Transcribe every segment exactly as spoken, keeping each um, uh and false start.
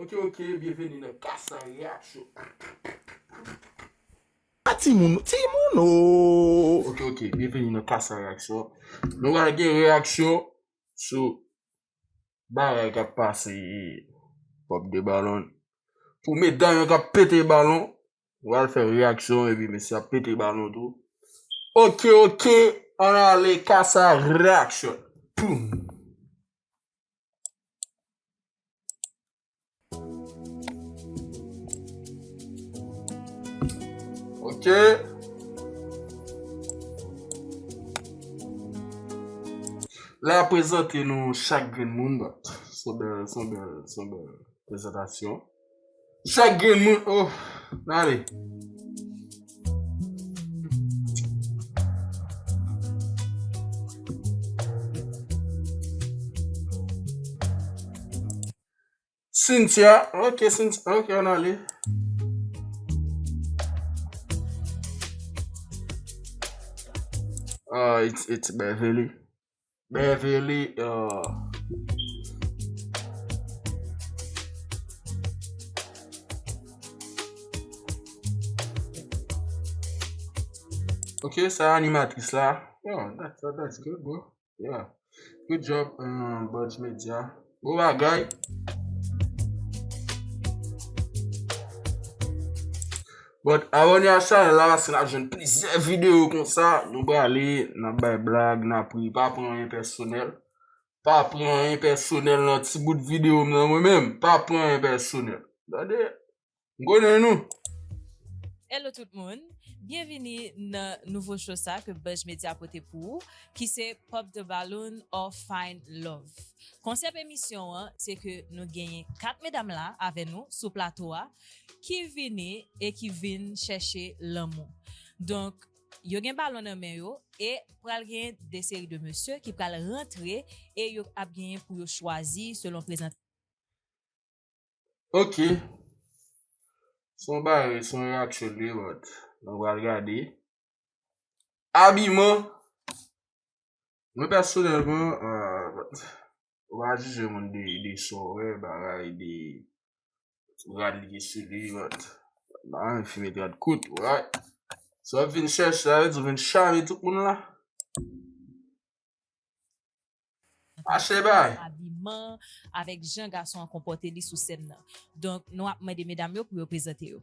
Ok, ok, byenveni nan Kasa Reaksyon. A timoun, timoun o. Ok, ok, byenveni nan Kasa Reaksyon. Nou pral gen reaksyon sou bagay k ap pase Pop de Balon. Pou medam yo k ap pete balon, nou pral fè reaksyon epi mesye ap pete balon tou. Ok, ok, ann ale Kasa Reaksyon. Poum. Ok. La prezante nou chak grenn moun, but se bèl, se bèl, se bèl prezantasyon. Chak grenn moun, oh, n ale. Cynthia, ok, Cynthia, ok, ann ale. Ah, it's, it's Beverly. Beverly, uh, ok, sa animatris la. Yo, that, that, that's good, bro. Yeah. Good job, um, Budge Media. Bon bagay. But abòne a chanèl la paske n ap jwenn plizyè videyo konsa. Nou prale, n ap bay blag, n ap ri. Pa pran anyen pèsonèl. Pa pran anyen pèsonèl nan ti bout videyo m nan mwen menm. Pa pran anyen pèsonèl. Tande? M konnen nou. Hello tout moun. Byenvini nan nouvo show sa ke Budge Media pote pou ou, ki se Pop the Balloon or Find Love. Konsèp emisyon an, se ke nou genyen kat medam la avè nou sou plato a, ki vini e ki vin chèche lanmou. Donk, yo gen balon nan men yo e pral gen de seri de mesye ki pral rantre e yo ap genyen pou yo chwazi selon prezantasyon. Ok. Se yon bagay, se yon reaksyon de lòt. Nou pral gade. Abiman. Mwen pèsonèlman, euh, ou pa jije moun de, de sa w wè, bagay, de rad li gen sou li, but. Bagay, fi met rad kout, right? Sa w vin chèche, sa vle di w vin chame tout moun la. Mache bay. Abiman, avèk jan gason an konpòte li sou sèn nan. Donk, nou ap mande medam yo pou yo prezante yo.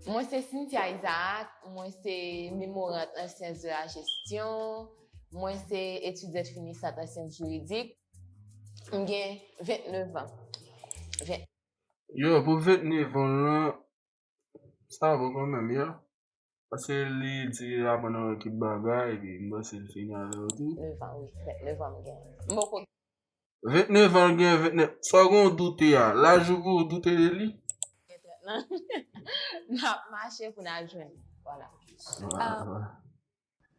Mwen se Cynthia Isaac, mwen se memorant an syans de la jesyon, mwen se etidyant finisant an syans jiridik, m gen vennnev an. Ven- Yo, pou vennnev an lan, sa bon kanmenm, ya. Paske li di l aprann yon ekip bagay, epi m panse l fini avè yo tou. Vennnev an, wi. Vennnev an m gen. M poko. Vennnev an l gen, vennnev. Sa w gen w doute a? Laj ou pou w doute de li? Gen trant nan. N ap mache pou n al jwenn. Vwala. Ah, ah.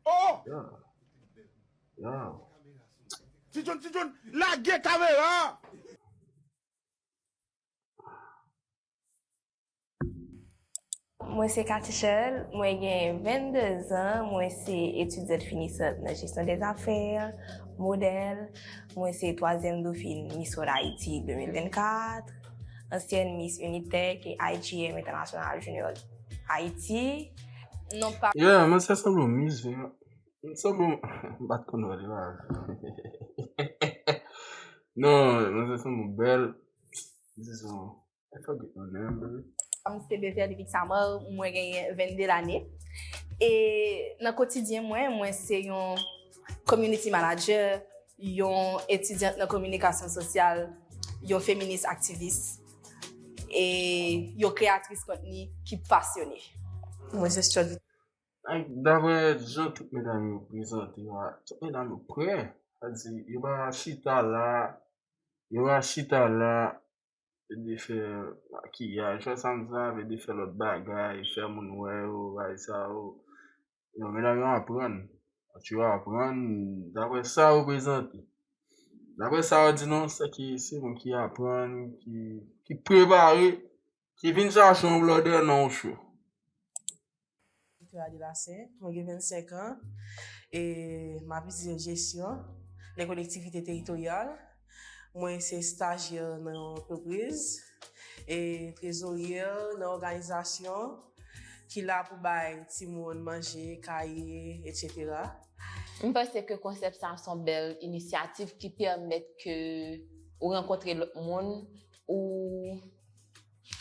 Oh! Yeah. Yeah. Ti John, Ti John, lage kamera! Mwen se Cathy Shell, mwen gen vennde zan, mwen se etidyant finisant nan jesyon dè zafè, modèl, mwen se twazyèm dofin Miss World Haiti de mil vennkat, ansyèn Miss Unitech e I G M International Junior Haiti. Non pa. Yeah, mwen se sanble Miss Vin. Sanble, m pa t konn wè li la. Non, mwen se sanble bèl. Dizon, I forget your name, baby. M se Beverly Vixamar, mwen genyen vennde lane. E nan kotidyen mwen, mwen se yon community manager, yon etidyant nan kominikasyon sosyal, yon feminis aktivis, e yon kreyatris kontni ki pasyone. Mwen se Stuart Vit- Ak daprè jan tout medam yo prezante yo a, tout medam yo prè. Sa di, yo pa chita la, yo pa chita la, de fè makiyaj, fè sa m sa, de fè lòt bagay, fè moun wè yo, bagay sa yo. Yo, medam yo aprann. Yo aprann, daprè sa yo prezante. Daprè sa yo di nou, se ki, se moun ki aprann, ki, ki prepare, ki vin chache yon blòdè nan yon show. Victoria Delassay, mwen gen vennsenk an, e m ap etidye jesyon nan kolektivite teritoryal. Mwen se stajyè nan yon antrepriz e trezorye nan òganizasyon ki la pou bay timoun manje, kaye, etsetera. M panse ke konsèp sa se yon bèl inisyativ ki pèmèt ke ou rankontre lòt moun, ou,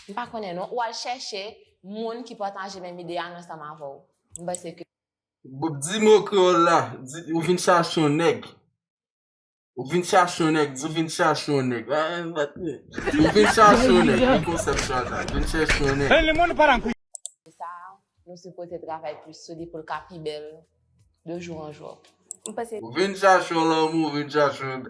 m pa konnen non, ou al chèche moun ki pataje menm ide a ansanm avè w. M panse ke Di mo kreyòl la, di, ou vin chache yon nèg. Ou vin chache yon nèg, di ou vin chache yon nèg. Ou vin chache yon nèg, men konsèp sa, vin chache yon nèg. Sa, nou sipoze travay plis sou li pou l ka pi bèl de jour en jour. M panse. Ou vin chache yon lanmou, ou vin chache yon.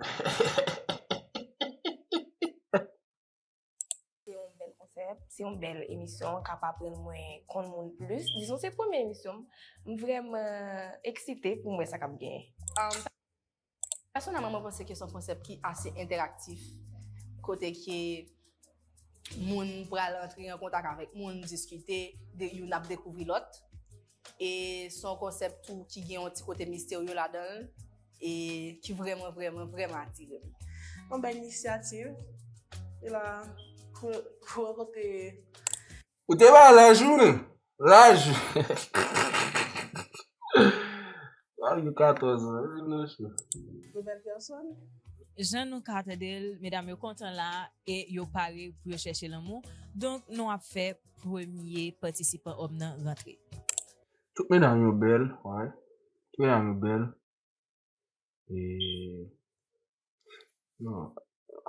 Se yon bèl konsèp, se yon bèl emisyon k ap aprann mwen konn moun plis. Dizon se premye emisyon m, m vrèman eksite pou m wè sa k ap genyen. Um, Pèsonèlman, mwen panse ke se yon konsèp ki ase entèraktif, kote ke moun pral antre an kontak avèk moun, diskite, de, youn ap dekouvri lòt. E se yon konsèp tou ki gen yon ti kote misterye ladan l e ki vrèman, vrèman, vrèman atire m. Yon bèl inisyativ. E la, pou, pou rankontre. Ou te bay laj ou menm? Laj? Laj ou katòz an, vin nan cho. Nouvèl pèsòn. Jan nou ka tande l, medam yo kontan la e yo pare pou yo chèche lanmou. Donk, nou ap fè premye patisipan òm nan rantre. Tout medam yo bèl, wi. Tout medam yo bèl. E non,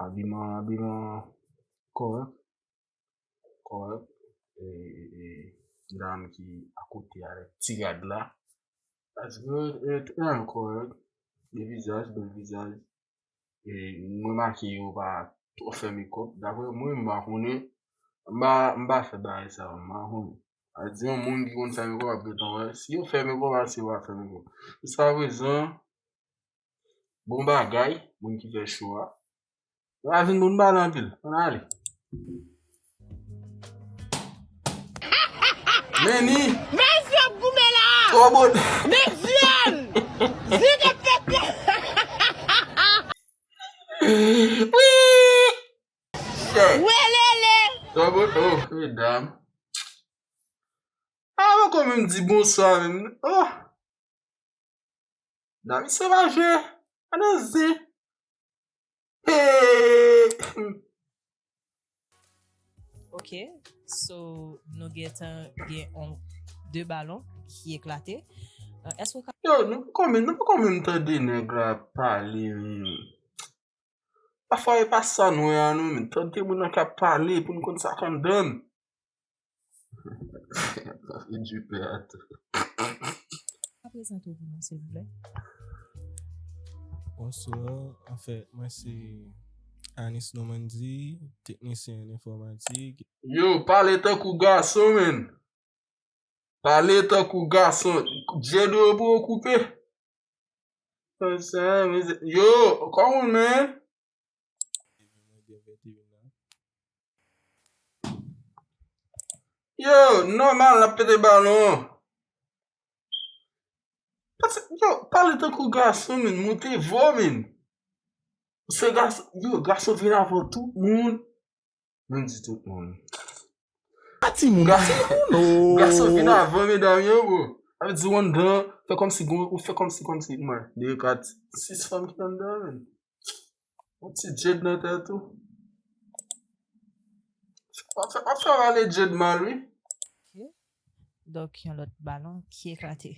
abiman, abiman kòrèk. Kòrèk. E, e, e dam ki akote avèk ti rad la. Paske e, tout medam yo kòrèk. Bèl vizaj, bèl vizaj. E m remake yo pa twò fè mekòp. Daprè mwen, m pa konnen. M pa, m pa fè bagay sa yo, m pa konnen. A di yon moun ki konn fè mekòp ap gentan wè. Si yo fè mekòp, a si yo pa fè mekòp. Jiskaprezan, bon bagay, moun ki fè cho a. Yo pa vin pou n pale anpil. Ann ale. Men ni. Men zye ap goumen la. Twò bon. Men zye l. Zye k ap fèt la. Wi. Chè. Welele. Twò bon. Oh, medam. A, poko menm di bonswa menm. Oh. Dam, se pa jwe. Ann zen. Hey. Ok, so nou gentan gen on de balon ki eklate. Euh, Èske w ka Yo, nou poko menm, nou poko menm tande nèg la ap pale menm. Pafwa e pa sa n wè a non, men tande moun nan k ap pale pou n konn sa k anndan l. Sa fè di pè a tou. Ka prezante w pou nou, silvouplè? Bonswa, anfèt, mwen se Anis Normandy, teknisyen an enfòmatik. Yo, pale tankou gason, menn. Pale tankou gason. Djed ou yo pou yo koupe. Yo, come on, man. Yo, nòmal, n ap pete balon. Pase, yo, pale tankou gason, menn. Moute vwa w, menn. Se gason, yo, gason vin avan tout moun. Menm di tout moun. Pa timoun, timoun, oh. Gason vin avan medam yo, bro. Sa vle di ou anndan, fè kòmsi gon, ou fè kòmsi, kòmsi, mwen, de, kat, sis fanm ki anndan, menn. Yon ti Djed nan tèt ou. W ap fè, w ap fè rale Djed mal, wi. Ok. Donk, yon lòt balon ki eklate.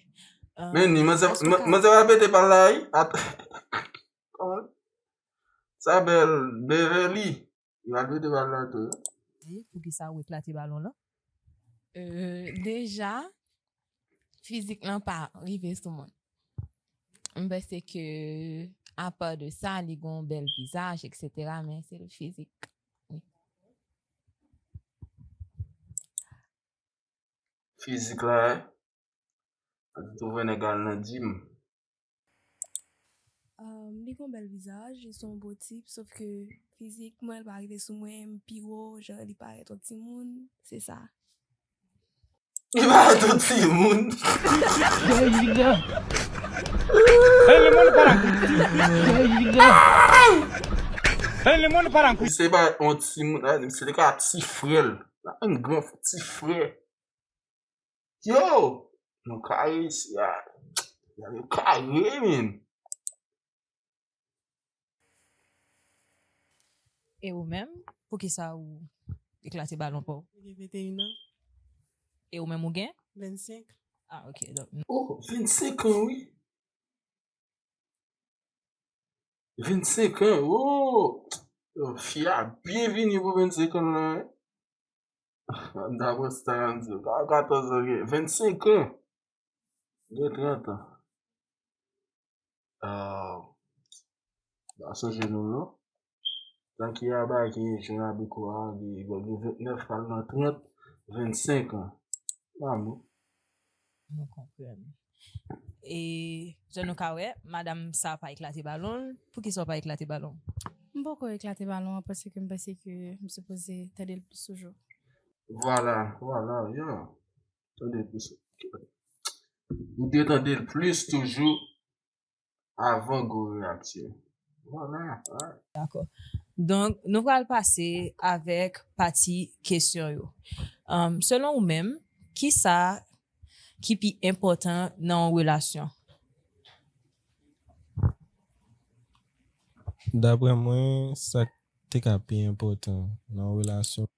Euh, Men ni, manzè, èske w man-, ka manzè va pete pal la, wi. At-, kòman? Sa bèl, Beverly. Li va pete pal la tou, wi. Di, poukisa ou eklate balon lan? Euh, deja, fizik lan pa rive sou mwen. M panse ke, apa de sa, li gon bèl vizaj, etsetera, men se l fizik. Wi. Fizik la, eh? Sa te twouve nèg al nan gym. Um, li gon bèl vizaj, li se yon bo tip, sof ke fizikman, li pa rive sou mwen, m pi wo, jan li parèt yon timoun, se sa. Li parèt yon timoun. Hey, le monde parle. Ey, lemonn pa nan kouy. Se pa yon timoun, se te ka ti frè l. Yon gran ti frè. Yo! Nou kare isi a. Yo kare, men. E ou menm, poukisa ou eklate balon pa w? Mwen gen venteyen an. E ou menm ou gen? Vennsenk. Ah, ok. Donk, Oh, vennsenk an, wi. Vennsenk an, oh! Fi a byen vini pou vennsenk an lan, wi. M ta panse ta di, ka katòz an gen, vennsenk an. Gen trant an. Ah, m pa sonje non l non. Tan ki a bagay ki jen abiko a, li gen vennèf al nan trant, vennsenk an. Lanmou. Nou konprann. E jan nou ka wè, madanm sa pa eklate balon l. Poukisa w pa eklate balon w? M poko eklate balon an paske m panse ke m sipoze tande l plis toujou. Vwala, vwala, yeah. Tande l plis. Ou dwe tande l plis toujou avan gwo reyaksyon. Vwala. Dakò. Donk, nou pral pase avèk pati kesyon yo. Um, selon ou menm, kisa ki pi enpòtan nan yon relasyon? Daprè mwen, sa k te ka pi enpòtan nan yon relasyon,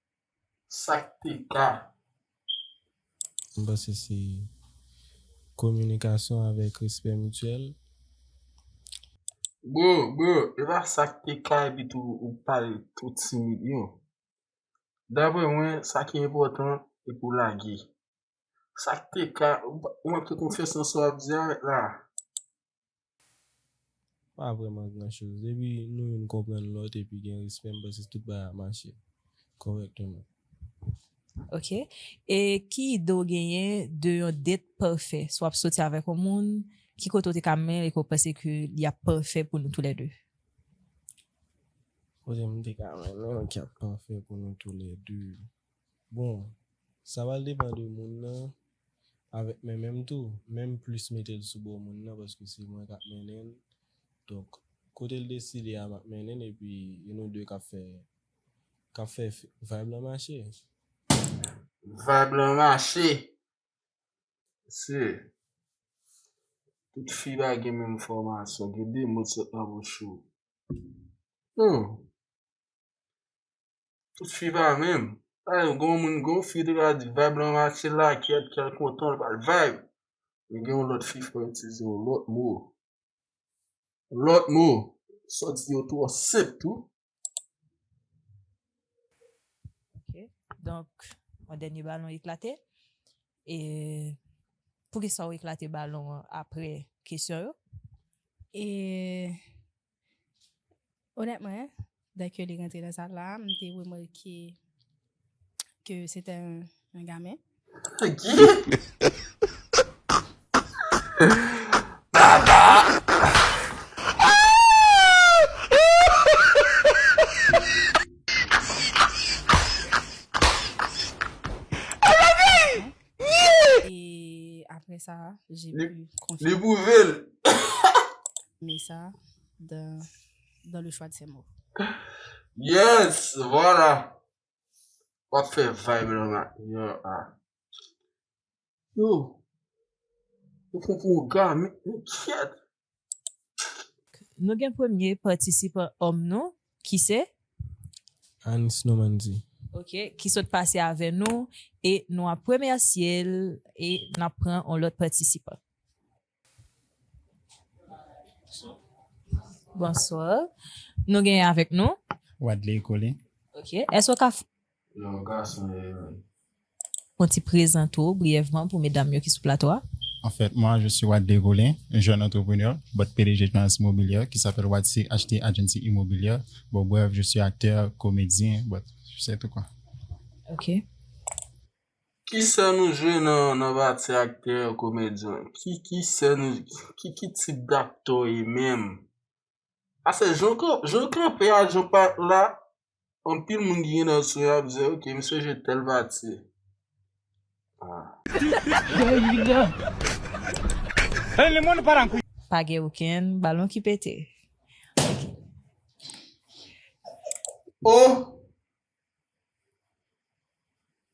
Sa k te ka. M panse se kominikasyon avèk respè mityèl. Bro, bro, e pa sa k te ka epi tou ou pale tou timid yo. Daprè mwen, sa ki enpòtan, e pou lage. Sa k te ka, ou manke konfyans nan sa w ap di a la. Pa vrèman gran choz. Depi nou youn konprann lòt epi gen respè, m panse tout bagay ap mache kòrèkteman. Ok. E ki ide w genyen de yon date pafè? Si w ap soti avèk yon moun, ki kote w te ka mennen l e ke w panse ke li ap pafè pou nou toulède? Kote m te ka mennen l ki ap pafè pou nou toulède? Bon, sa pral depann de moun nan avèk men menm tou, men m plis mete l sou bò moun nan paske se mwen k ap mennen l. Donk, kote l deside a m ap mennen l epi e nou de k ap fè k ap fè vibe lan mache. Vibe lan mache. Se tout fi pa gen menm fòmasyon, gen de mo k sot nan bouch ou. Hmm. Tout fi pa menm. Ay, gon moun, gon fi te ka di vibe lan mache la, kèt, kèt kontan, l pral vibe. Men gen yon lòt fi fò itilize yon lòt mo. Lòt mo, sa w di yo twò senp tou. Ok. Donk, yon dènye balon eklate. E poukisa w eklate balon an apre kesyon yo? E Onètman, dèke li rantre nan sal la, m te remake ke se te yon, yon gamin. E apre sa, j'ai pu confirmer. Li pwouve l. Mais ça, dans, dans le choix de ses mots. Yes, vwala. W ap fè vibe lan, yo, ah. Yo. Yo pran pou yon gamin, men kyèt. Nou gen premye patisipan òm nou, ki se? Anis Nomanzi. Ok, ki sot pase avè nou, e nou ap remèsye l, e n ap pran yon lòt patisipan. Bonswa. Nou genyen avèk nou? Wadley Colin. Ok. Èske w ka f- Yon gason, eh, Ou ti prezante w briyèvman pou medam yo ki sou plato a? En fait, moi, je suis Wadley Colin, un jeune entrepreneur, but P D G d'une agence immobilière qui s'appelle Wadsi H T Agency Immobilière. Bon, bref, je suis acteur, comédien, but c'est tout quoi. Ok. Ki sè nou jwe nan, nan pati aktè, komedyen? Ki, ki sè nou, ki, ki tip daktè w ye menm? Ase, jan w kan-, jan w kanpe a, jan w pa la, anpil moun ki gen nan sou yo ap di, ok, misye jwe tèl pati. Ah. Ey, lemonn pa nan kouy. Pa gen okenn balon ki pete. Ok. Oh!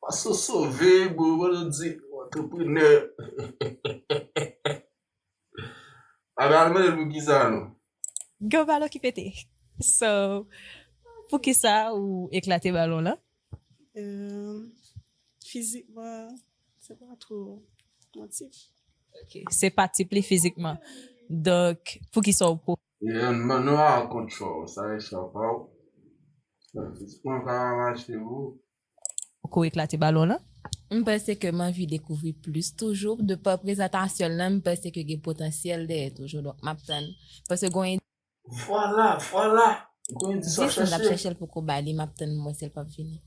Paske w sove, bro, pandan w di antreprenè. A, men al mande l pou kisa non. Gen yon balon ki pete. So, pou kisa ou eklate balon lan? Euh, fizikman, se pa twò mon tip. Ok, se pa tip li fizikman. Donk, pou kisa ou po- Yeah, man, nou a kont chwa w, sa e chwa pa w. Fizikman, pa mache pou ou. Poko eklate balon lan? M panse ke m anvi dekouvri plis toujou. De pa prezantasyon l lan, m panse ke gen potansyèl dèyè toujou. Donk, m ap tann. Paske gon endis. Vwala, vwala. Gon endis w ap chache. M t ap chèche l poko ba li, m ap tann mwen si l p ap vini.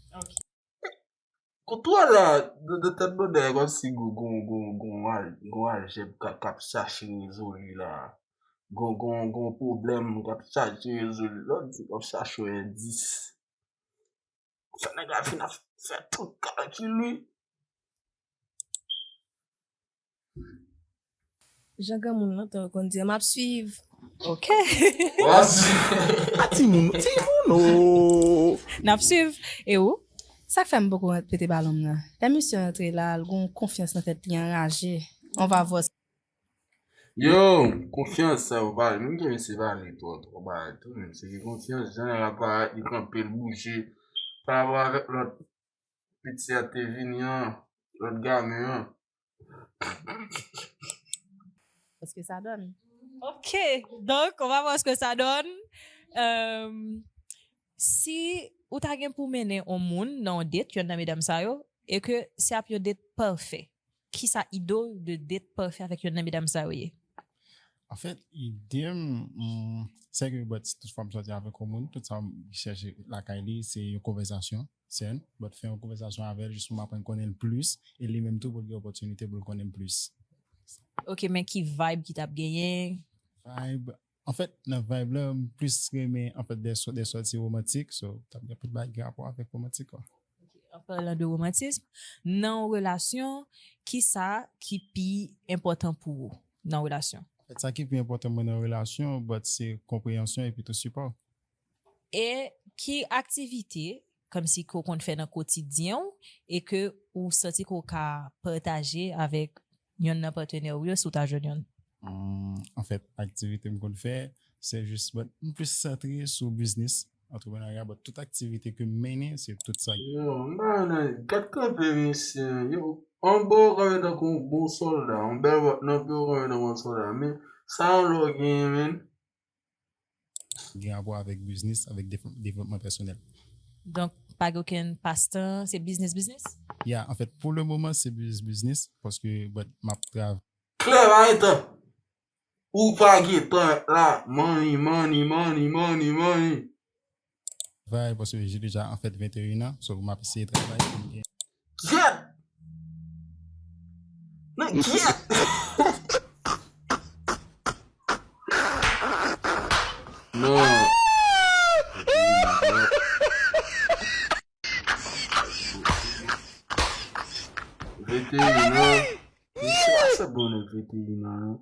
Kote w la, de, de tèt blodè, kòmsi gon, gon, gon, gon al-, gon aljèb k ap, k ap chache rezoli la. Gon, gon, gon pwoblèm k ap chache rezoli. Lè w di k ap chache yon endis. Fè nèg la fin ap fè tout kalkil li. Jan granmoun lan te konn di, "M ap swiv." Ok. W ap swiv. A timoun, timoun, oh. N ap swiv. E ou? Sa k fè m poko pete balon m nan? Lè misye antre la, l gon konfyans nan tèt li anraje. On va voir. Yo, konfyans sa yo pale. Menm ke misye pale twò, twò bagay tou, menm se ki konfyans, jan l ap parèt, li kanpe, l bouje. Pa rapò avèk lòt piti a te vini an, lòt gamin an. Paske sa donn. Ok, donk, on va voir ce que ça donne. Euh, si ou ta gen pou mennen on moun nan on date, yonn nan medam sa yo, e ke se ap yon date pafè, kisa ide w de date pafè avèk yonn nan medam sa yo ye? Anfèt, ide m, mm, se ke, but, si tout fwa m sòti avèk yon moun, tout sa m chèche lakay li, se yon konvèsasyon, sèn, but fè yon konvèsasyon avè l, jis pou m aprann konnen l plis, e li menm tou pou l gen opòtinite pou l konnen m plis. Ok, men ki vibe ki t ap genyen? Vibe, anfèt, nan vibe la, m plis renmen, anfèt, dè sò-, dè sòti womantik, so, t ap gen anpil bagay ki gen rapò avèk womantik, kwa. Ok, an palan de womantism, nan yon relasyon, kisa ki pi enpòtan pou ou nan relasyon? Anfèt, sa ki pi enpòtan mwen nan relasyon, but se konpreyansyon epi tou sipò. E ki aktivite, kòmsi ke w konn fè nan kotidyen w, e ke ou santi ke w ka pataje avèk yonn nan patnè w yo, si w ta jwenn yonn? Hmm, anfèt, aktivite m konn fè, se jis, but, m plis santre sou biznis, antreprenarya, but tout aktivite ke m mennen, se tout sa. Yo, m pa nan, gad kanpe misye. Yo, anba w kanpe tankou yon bon sòlda, yon bèl vant nan pye w kanpe tankou yon sòlda. Men, sa yon lè w genyen, menn. Gen rapò avèk biznis, avèk dev-, devlopman pèsonèl. Donk, pa gen okenn pastan, se biznis, biznis? Ya, anfèt, pou le moman, se biznis, biznis, paske, but, m ap trav-, Klè, pa gen tan. Ou pa gen tan la, money, money, money, money, money. Travay, paske j'ai déjà, anfèt, venteyen an, so, m ap eseye travay pou m gen. Kyèt! Men kyèt! Non. Venteyen an. Misye pa fè bon nèg venteyen an, non.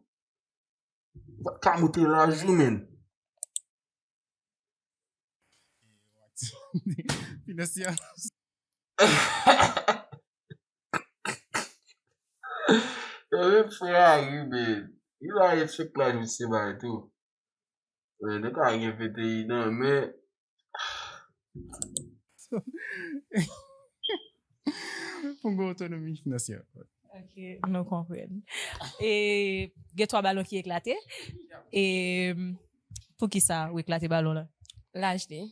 Ou pa ka moute laj ou, menn. Finansyè. Yo, men frè a ri, menn. Li pa gen fèk laj misye bay tou. Men, nou ka gen venteyen an, men pou gen otonomi finansyè. Ok, nou konprann. E gen twa balon ki eklate. E pou kisa ou eklate balon lan? Laj li.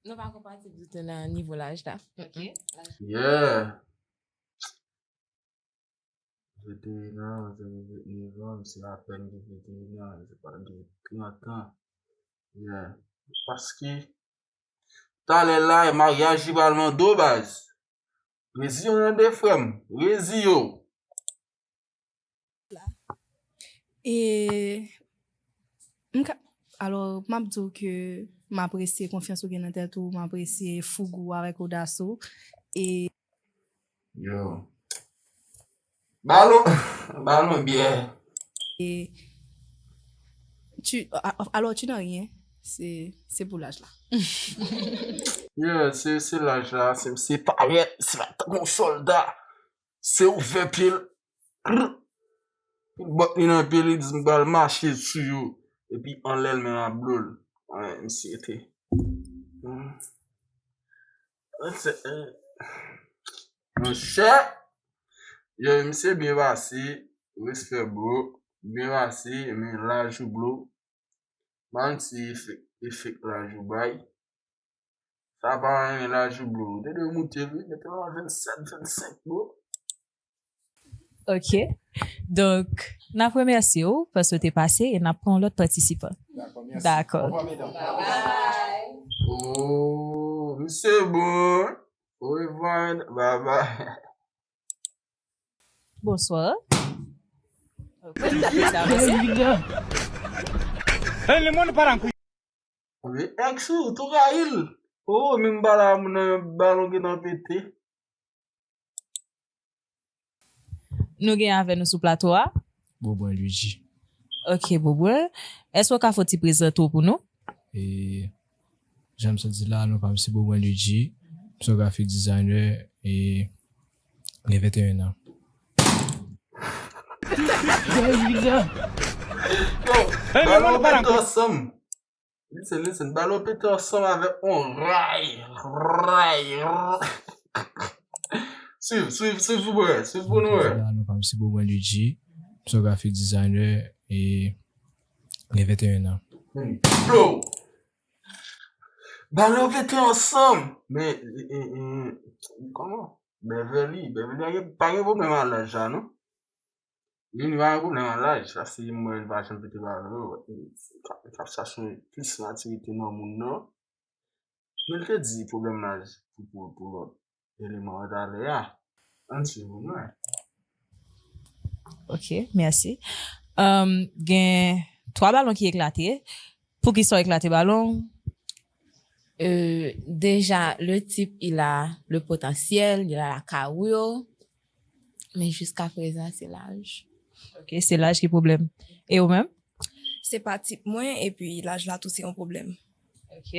Nou pa konpatib ditou nan nivo laj la. Ok. Yeah. Venteyen an, se ventenev an, se apèn gen venteyen an, se pa gen trant an. Yeah. Paske, talè la, e maryaj li pral mande w, baz. Rezi yo tande, frè m. Rezi yo. E m ka, alò, m ap di w ke m apresye konfyans ou gen nan tèt ou, m apresye foug ou avèk odas ou. E Yo. Balon, balon byè. E tu, a-, a-, alors tu n'as rien. C'est, c'est pour l'âge là. Yeah, se, se laj la, se, se parèt, se la tankou yon sòlda. Se ouvè pye l. Pil bòt li nan pye li, di m pral mache sou yo. Epi anlè l men m ap blo l. Wè, misye te. Hmm. Monchè, yo, misye byen pase. Respè, bro. Byen pase, men laj ou, bro. Ban ti efèk, efèk laj ou bay. Sa pa anyen laj ou, bro. Ou te dwe moute l, wi. Mete l an vennsèt, vennsenk, bro. Ok. Donk, n ap remèsye w paske w te pase e n ap pran yon lòt patisipan. Dakò, mèsi. Dakò. Au revoir, mesdames. Oh, misye bon. Au revoir, bye bye. Bonswa. Ok, n ap avanse. Wi, ex ou, tou rayi l. Oh, menm bala, moun nan balon gentan pete. Nou gen avè nou sou plato a. Bobwen Luigi. Ok, Bobwen. Èske w ka fè yon ti prezante w pou nou? E, jan m sot di la, non pa m se Bobwen Luigi. M se yon graphic designer e gen venteyen an. Yo, ba nou pete ansanm. Listen, listen, ba nou pete ansanm avèk on ray, ray. Swiv, swiv, swiv pou nou wè, swiv pou nou wè. La, non pa m se Bobwen Luigi. M se yon graphic designer e gen venteyen an. Bro, ba nou pete ansanm. Men, e, e, e, kòman? Beverly, Beverly pa gen, pa gen pwoblèm ak laj la, non? Li, li pa gen pwoblèm ak laj, sa se mwen, li pa janm pete ba yo, li k ap, li k ap chache plis matirite nan moun nan. Men li te di pwoblèm laj pou, pou, pou lòt eleman an talè a. Ann swiv mwen. Ok, mèsi. Um, gen twa balon ki eklate. Poukisa w eklate balon? Euh, déjà, le type, il a le potentiel, il a la carrure, mais jusqu'à présent, c'est l'âge. Ok, se laj ki pwoblèm. E ou menm? Se pa tip mwen, epi laj la tou se yon pwoblèm. Ok.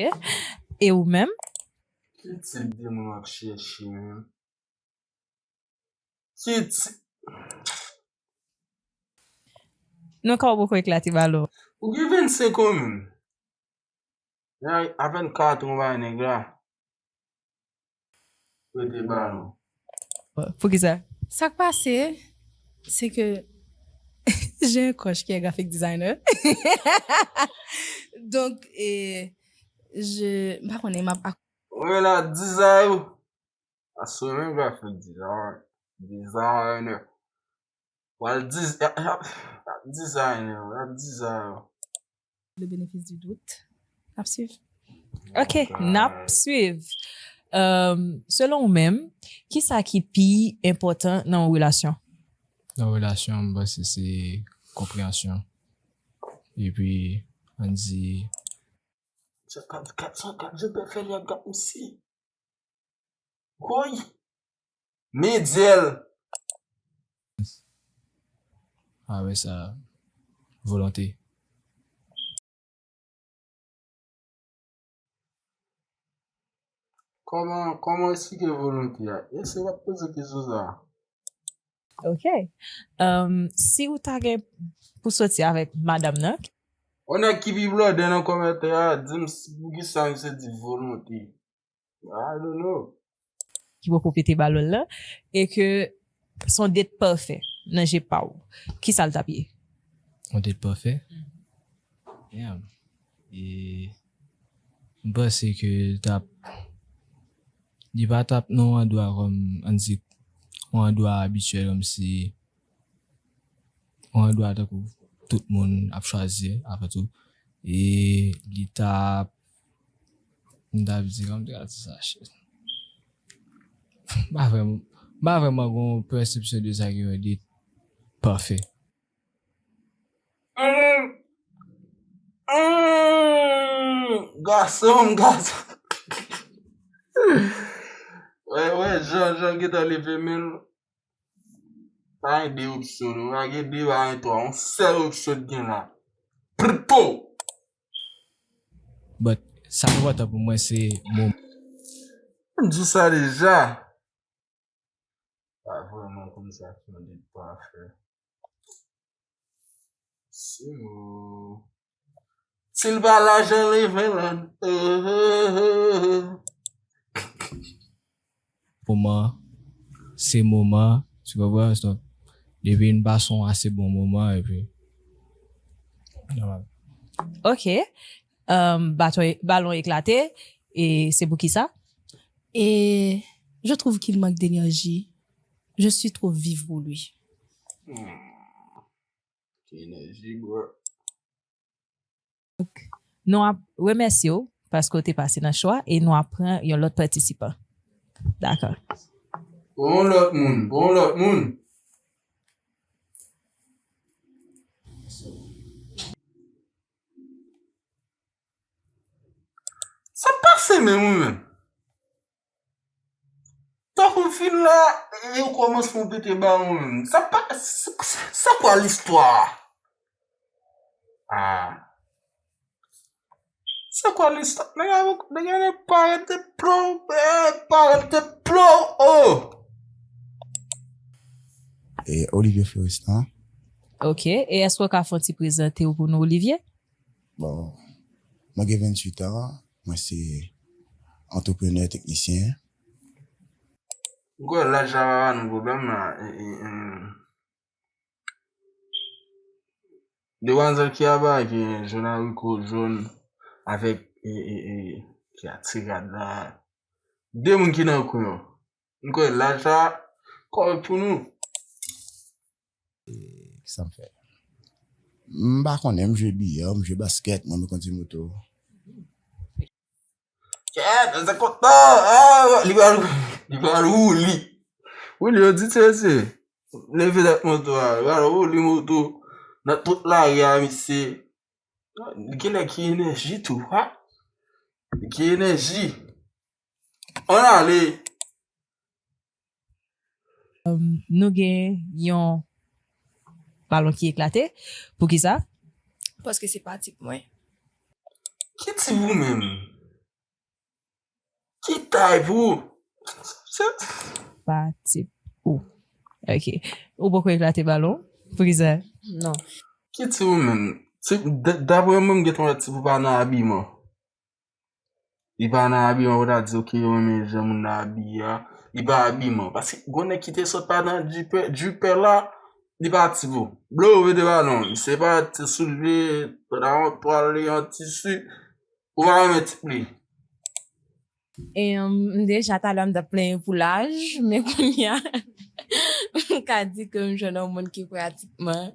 E ou menm? Ki tip de moun w ap chèche menm? Ki ti... Non, ka w poko eklate balon. Ou gen vennsenk an menm. A vennkat ou bay nèg la. Prete balon. Poukisa? Sa k pase, se ke j'ai un crush qui est graphic designer. Donc, et je, m pa konnen, m ap... Mwen la, dizay ou. Aswè menm graphic design, designer. W al diz-, y ap, y ap, y ap dizayen, y ap dizayen. Le bénéfice du doute. N ap swiv. Ok, n ap swiv. Euh, selon ou menm, kisa ki pi enpòtan nan yon relasyon? Nan yon relasyon, m panse se konpreyansyon. Epi, ann di... Gad, gad, gad, gad, je préfère li ap gad misye. Woy! Men dyèl! Apre sa, volonte. Kòman, kòman esplike volonte a? Eseye w ap poze kesyon sa a. Ok. Um, si ou ta gen pou soti avèk madanm nan? On nèg ki pi blòdè nan kòmantè a, di m si, poukisa misye di volonte. I don't know. Ki poko pete balon l lan, e ke s on date pafè nan je pa w, kisa l t ap ye? On date pafè? Yeah. E m panse ke l t ap, li pa t ap nan yon andwa kòm, ann di, yon andwa abityèl, kòmsi yon andwa tankou tout moun ap chwazi, apre tou. E li t ap, m t ap di, kòman m te ka di sa, shit. M pa vrèman, m pa vrèman gen yon pèsepsyon de sa ki yon date pafè. Mm, mm, gason, gason. Wè, wè, Jan, Jan gentan leve men l. Pa gen de opsyon, non. Pa gen de, pa gen twa. Yon sèl opsyon ki gen la. Prpo! But, sa ki enpòtan pou mwen, se moman. M di sa deja. Pa vrèman konn sa ki mande pa fè. Se mò. Si l pa lajan li ven lan. Moman, se moman, tu comprends? Donc, depi n pase yon ase bon moman, epi. Nòmal. Ok. Euh, baton, balon eklate. E se pou ki sa? Et je trouve qu'il manque d'énergie. Je suis trop vive pour lui. Enerji, bro. Nou ap remèsye w paske w te pase nan show a e nou ap pran yon lòt patisipan. Dakò. Bon lòt moun, bon lòt moun. Sa pase menm ou menm. Tankou fin la, e ou kòmanse pou pete ba ou menm. Sa pa, sa kwa listwa a? Ah. Sa kwa listwa? Nèg la, nèg la parèt de plon, eh, parèt de plon, oh! E Olivier Florestan. Ok, e èske w ka fè yon ti prezante w pou nou, Olivier? Bon, mwen gen venntuit an, mwen se antreprenè teknisyen. M kwè laj la pa ba nou pwoblèm la. E, e, e, demwazèl ki aba gen jòn ariko jòn avèk e, e, e, ki a ti rad la. De moun ki nan kwen yo. M kwè laj la kòrèk pou nou. Kisa m fè? M pa konnen, m jwe biyè, m jwe baskèt, mwen m kondui moto. Kèt, se kontan, ah, li pral, li pral wouli. Wouli, yo di se, se. Leve dat moto a, li pral wouli moto. Nan tout lari a, misye. Li genlè gen enèji tou, ha? Li gen enèji. Ann ale. Nou gen yon balon ki eklate. Poukisa? Paske se pa tip mwen. Ki tip ou menm? Ki tay pou ou? Se Pa tip ou. Ok. Ou poko eklate balon? Poukisa? Non. Ki tip ou menm? Tip, d- daprè mwen, m gentan wè tip ou pa nan abiman. Li pa nan abiman pou ta di, ok, yo renmen jan moun nan abiye a. Li pa abiman. Paske gon nèg ki te sot pa nan jipè, jipè la, li pa tip ou. Blo, mete balon. Misye pa ti soulve, pantalon twal li an tisi. Ou pa renmen tip li. E, um, m deja talè m t ap plenyen pou laj, men kounye a, m ka di ke m jwenn yon moun ki pratikman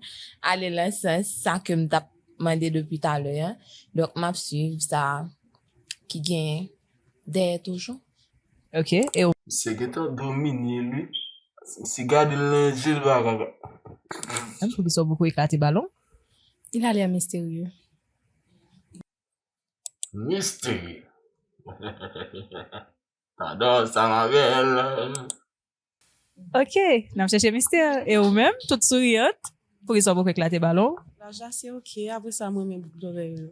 ale nan sans sa ke m t ap mande depi talè a. Donk, m ap swiv sa ki genyen dèyè toujou. Ok. E ou? Misye gentan domine li. Si gade l nan je l pa ka. Menm poukisa ou poko eklate balon? Il a l'air mystérieux. Misterye. Tadò sa ma bèl. Ok, n ap chèche mistè. E ou menm, tout souriant, poukisa ou poko eklate balon? Laj la se ok, apre sa mwen men bout zòrèy yo.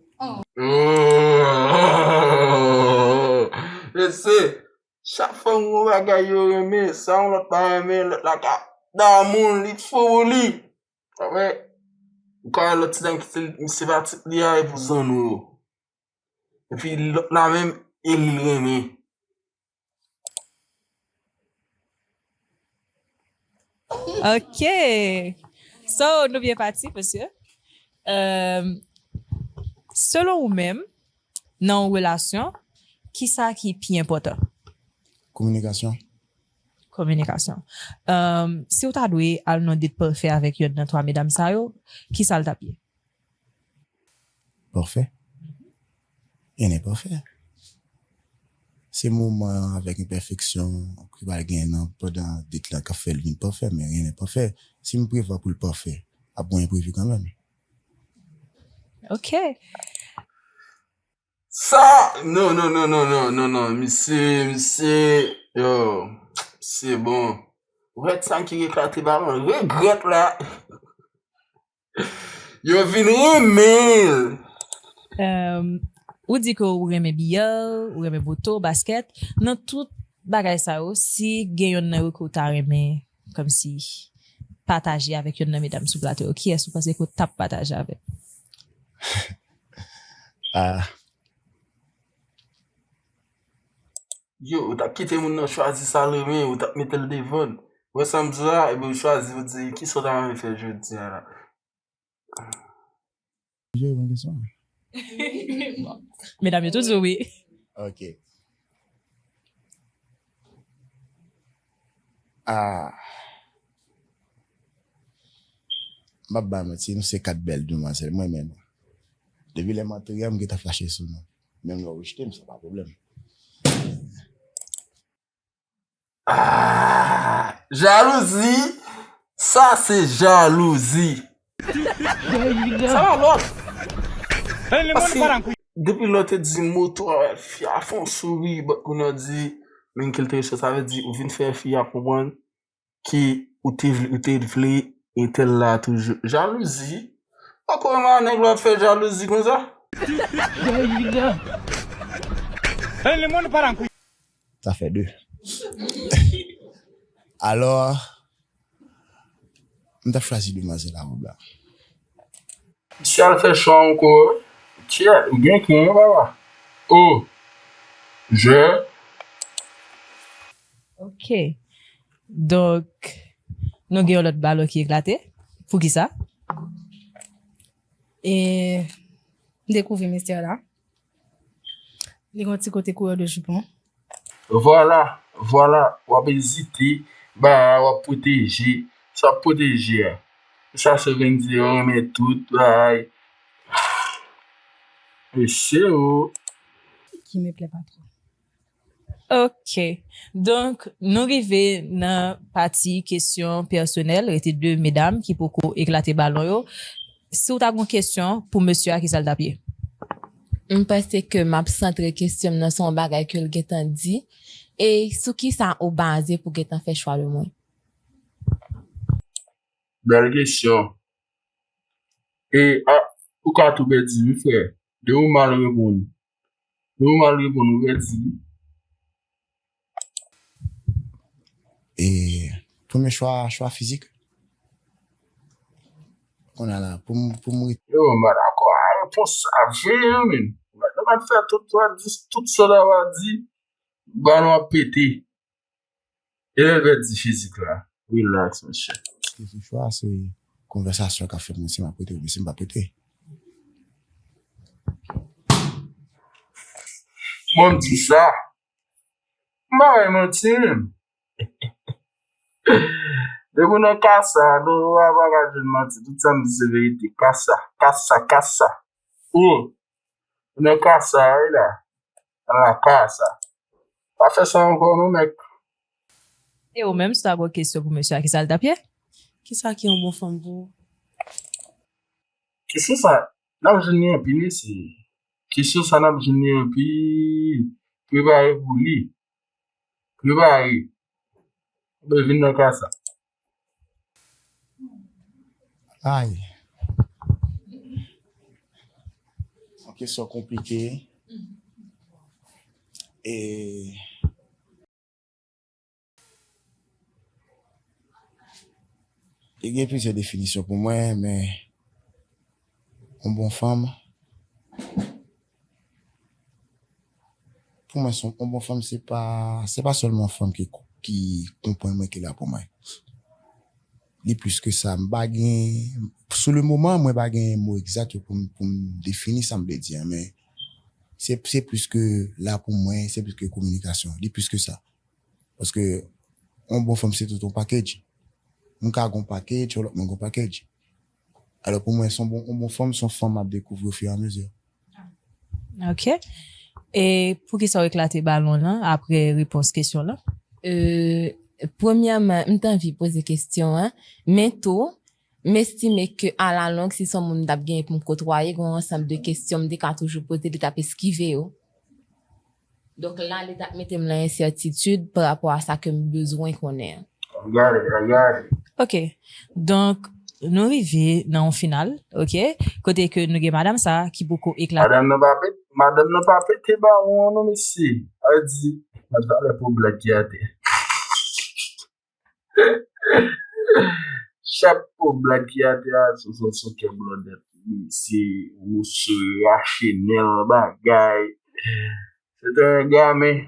Mesye, chak fwa m gon bagay yo renmen, sa yon lòt pa renmen, lòt la ka damou, li fou pou li. Apre, ou ka wè lòt ti dam ki te misye pa tip li a, e pou zanno yo. Epi lòt la menm, e li renmen. Ok. So, nou byen pati, mesye. Euh, selon ou menm, nan yon relasyon, kisa ki pi enpòtan? Kominikasyon. Kominikasyon. Euh, si w ta dwe al nan date pafè avèk yonn nan twa medam sa yo, kisa l t ap ye? Pafè? Anyen pafè. Se moman avèk enpèfeksyon ki pral genyen nan pandan date la k ap fè l vin pafè, men anyen pafè. Si m prevwa pou l pafè, ap gen enprevi kanmenm. Ok. Sa, non, non, non, non, non, non, non, misye, misye, yo, se bon. Ou wè sa ki eklate ba mwen, regrèt la. Yo vin renmen l. Euh, ou di ke ou renmen biyè, ou renmen moto, baskèt. Nan tout Bagay sa yo, si gen yonn nan yo ke w ta renmen, kòmsi, pataje avèk yonn nan medam sou plato yo, kiyès ou panse ke w t ap pataje avè l? Ah, Yo, ou t ap kite moun nan chwazi sa l renmen, ou t ap mete l devan l. Ou wè sa m di la, ebyen ou chwazi, ou di, kisa w ta renmen fè jodi a la? Oblije reponn kesyon an. Bon. Medam yo tou di w wi. Ok. Ah. M ap ba manti, nou se kat bèl demwazèl, mwen renmen nou. Depi lè m antre a, m gentan fache sou nou. Menm lè w rejte m, sa pa pwoblèm. Ah, jalouzi, sa se jalouzi. Sa pa lòt. Paske depi lè w te di moto a, fi a fè yon souri, but kounye a w di, men ke l te rejte, sa vle di ou vin fè fi a konprann ke ou te vle, ou te vle entèl la toujou. Jalouzi. Pako wè nèg la ap fè jalouzi konsa. Sa fè de. Alò, m t ap chwazi demwazèl a wòb la. Misye al fè cho ankò. Tchè, ou gen kren wi papa. Oh, je. Ok. Donk, nou gen yon lòt balon ki eklate. Poukisa? E m dekouvri mesye a la. Li gen yon ti kote kouyè de jipon. Vwala, vwala, w ap ezite, ba w ap pwoteje. Sa w ap pwoteje a? Sa se vin di yo renmen tout bagay. Mesye o. Qui me plaît pas trop. Ok. Donk, nou rive nan pati kesyon pèsonèl. Rete de medam ki poko eklate balon yo. Si w ta gen yon kesyon pou mesye a, kisa l t ap ye? M panse ke m ap santre kesyon m nan sou yon bagay ke l gentan di. E sou kisa ou baze pou gentan fè chwa de mwen? Bèl kesyon. E a, ou ka tou pèdi wi frè. Depi w mal reponn. Depi w mal reponn, ou pèdi wi. E premye chwa, chwa fizik. Kounye a la, pou m, pou m ret- Yo, m pa dakò a repons sa vre an, men. Nou pa t fè tout, tout, tout sa w a di, balon ap pete. E lè l pèdi fizik la. Relax, monchè. Te sou chwa, se konvèsasyon k ap fèt, men si m ap rete oubyen si m p ap rete. Mwen, m di sa. M pa bay manti, menm. Depi w nan kasa, nou pa ka jwenn manti. Tout sa m di se verite. Kasa, kasa, kasa. Ou, ou nan kasa, wi la. Nan la kasa. Pa fè sa ankò non, mèk. E ou menm, si w ta gen yon kesyon pou mesye a, kisa l t ap ye? Kisa ki yon bon fanm pou ou? Kesyon sa, n ap jwenn li anpil isi. Kesyon sa, n ap jwenn li anpil. Prepare pou li. Prepare. Ou vin nan kasa. Ay. Yon kesyon konplike. E li gen plizyè definisyon pou mwen, men yon bon fanm, pou mwen, se yon, yon bon fanm, se pa, se pa sèlman yon fanm ki, ki konprann mwen, ki la pou mwen. Li plis ke sa. M pa gen, sou le moman, mwen pa gen mo egzak yo pou m, pou m defini sa m vle di an, men se, se plis ke la pou mwen, se plis ke kominikasyon. Li plis ke sa. Paske yon bon fanm, se tout yon package. Mwen ka gen yon package, yon lòt moun gen yon package. Alò, pou mwen, se yon bon, yon bon fanm, se yon fanm m ap dekouvri au fur et à mesure. Ok. E poukisa w eklate balon lan apre repons kesyon lan? Euh, premyèman, m t anvi poze kesyon an, men tou, m estime ke alalong, si se yon moun m t ap genyen pou m kotwaye, gen yon ansanm de kesyon m te ka toujou poze, li t ap eskive yo. Donk la, li t ap mete m nan ensètitid pa rapò a sa ke m bezwen konnen an. Gade, gade. Ok. Donk, nou rive nan yon final, ok? Kote ke nou gen madanm sa ki poko eklate. Madanm nan pa pete, madanm nan pa pete balon an non, mesye. Sa vle di, Gad valè po blag ki atè. Chapo blag ki atè a, sou sou sou kè blòdèt. Misye wouso, rache nen bagay. Se te yon gamin.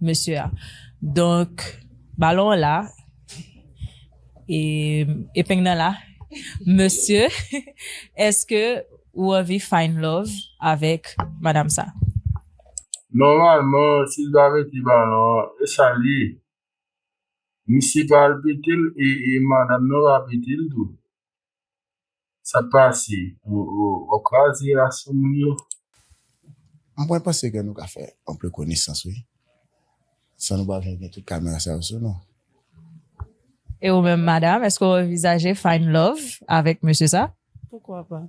Mesye a. Donk, balon an la, e, epeng nan la. Mesye, èske ou anvi find love avèk madanm sa? Nòmalman, si l pa pete balon an, e sa l ye. Misye pa al pete l e, e madanm nan pa pete l tou. Sa k pase? Ou, ou, w ap kraze relasyon moun yo? Mwen panse ke nou ka fè anpil konesans, wi. San nou pa bezwen gen tout kamera sa yo sou nou. E ou menm, madanm, èske w anvizaje find love avèk mesye sa? Pourquoi pas?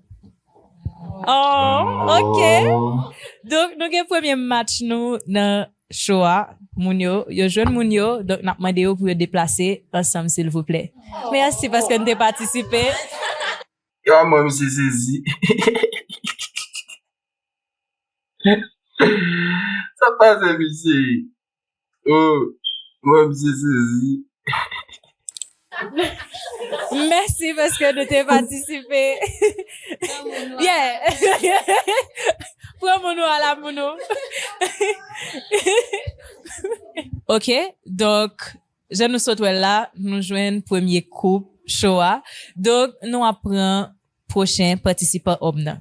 Oh, ok. Donk, nou gen premye match nou nan show a. Moun yo, yo jwenn moun yo, donk n ap mande yo pou yo deplase ansanm, silvouplè. Mèsi paske n te patisipe. Yo, mwen, misye sezi. Sa k pase, misye? Oh, mwen, misye sezi. Mèsi paske nou te patisipe. Yeah. Pran moun ou ala moun ou. Ok, donk, jan nou sot wè l la, nou jwenn premye koup show a. Donk, nou ap pran pwochen patisipan òm nan.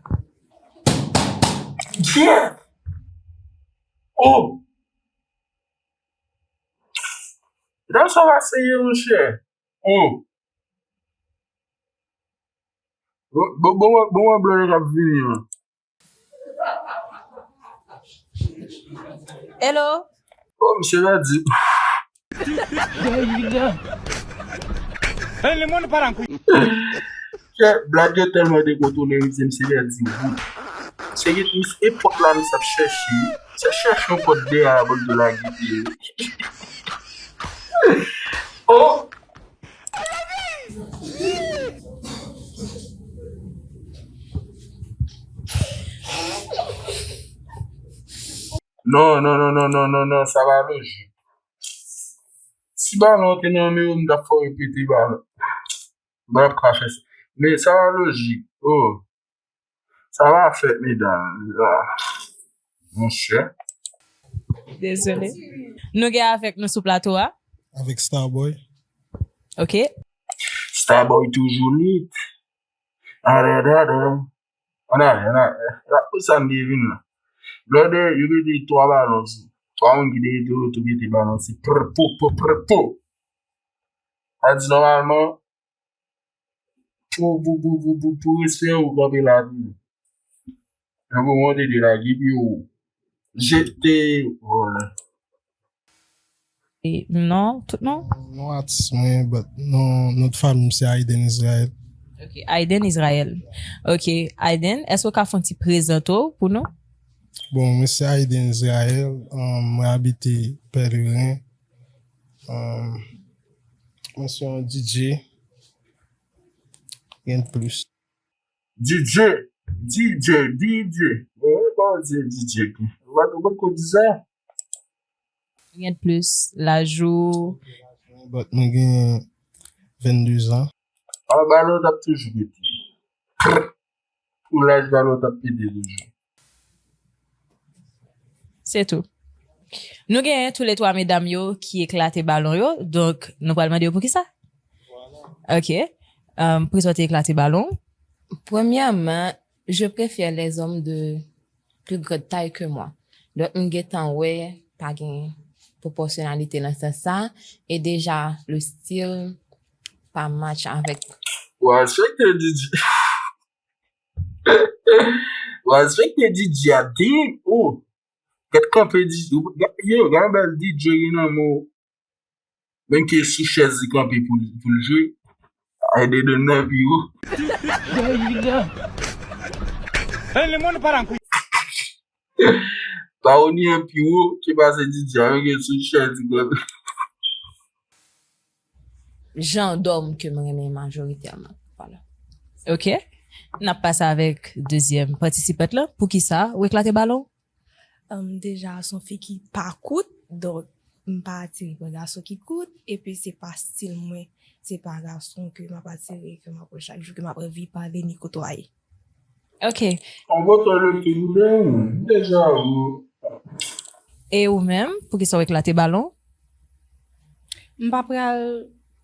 Yeah! Oh! Gade sa w ap seye, monchè. Oh! Bon, bon, bon, bon, bon, blòdè k ap vini an. Hello. Oh, misye pèdi. Kè, blag yo tèlman dekontwone, misye, misye pèdi wout. Se gen, misye, e pòt la, misye ap chèche. Misye ap chèche yon pòt dèyè a pou l te lage pye. Oh! Non, non, non, non, non, non, non, sa pa lojik. Si balon te nan men w, m t ap fè w repete balon. M p ap ka fè sa. Men sa pa lojik. Oh. Sa pa fèt, medam. Ah. Monchè. Dezole. Nou gen avèk nou sou plato a. Avèk Starboy. Ok. Starboy toujou lit. Adadada. Ann ale, ann ale. La pou sa m te vin la. Blòdè, yo mete twa balon sou. Twa moun ki te rete oto mete balon sou. Prr, pou, pou, prr, pou. Sa di nòmalman, pou, pou, pou, pou, pou, pou respè ou kanpe la toujou. Yon pou monte de lage pye ou jete vòlè. E non, tout non? Non, atis mwen, but non, non fanmi m se Aiden Israel. Ok, Aiden Israel. Ok, Aiden, èske w ka fè yon ti prezante w pou nou? Bon, mwen se Aiden Israel, um, mwen abite Pèleren. Um, mwen se yon D J. Rien de plus. D J, D J, D J. Bon, e pa di D J. Ou pa ou pa ko di sa? Rien de plus. Laj ou? But mwen gen vennde zan. A, balon t ap toujou pete. Pou laj balon t ap pete toujou. Se tou. Nou genyen tou le twa medam yo ki eklate balon yo, donk nou pral mande yo poukisa. Ok. Um, poukisa w te eklate balon? Premièrement, je préfère les hommes de plus grande taille que moi. Donk, m gentan wè pa gen pwopòsyonalite nan sans sa, e deja, le stil pa match avèk. Ou respekte D J. Ou respekte D J a, damn! Oh! Gad kanpe D J. Yo, gad yon bèl D J gen nan men w. Menm ke sou chèz li kanpe pou, pou l jwe. Ay de donn nan pi wo. Pa ou ni an pi wo ki pase D J a, menm ke sou chèz li kanpe. Jan dòm ke m renmen majoritèman. Voilà. Ok. N ap pase avèk dezyèm patisipant lan. Poukisa ou eklate balon? Um, deja, se yon fi ki pa kout, donk m pa atire pa gason ki kout, epi se pa stil mwen, se pa gason ke m ap atire, ke m ap wè chak jou, ke m ap anvi pale ni kotwaye. Ok. An bon tan le ke nou gen, deja ou. E ou menm, poukisa w eklate balon? M pa pral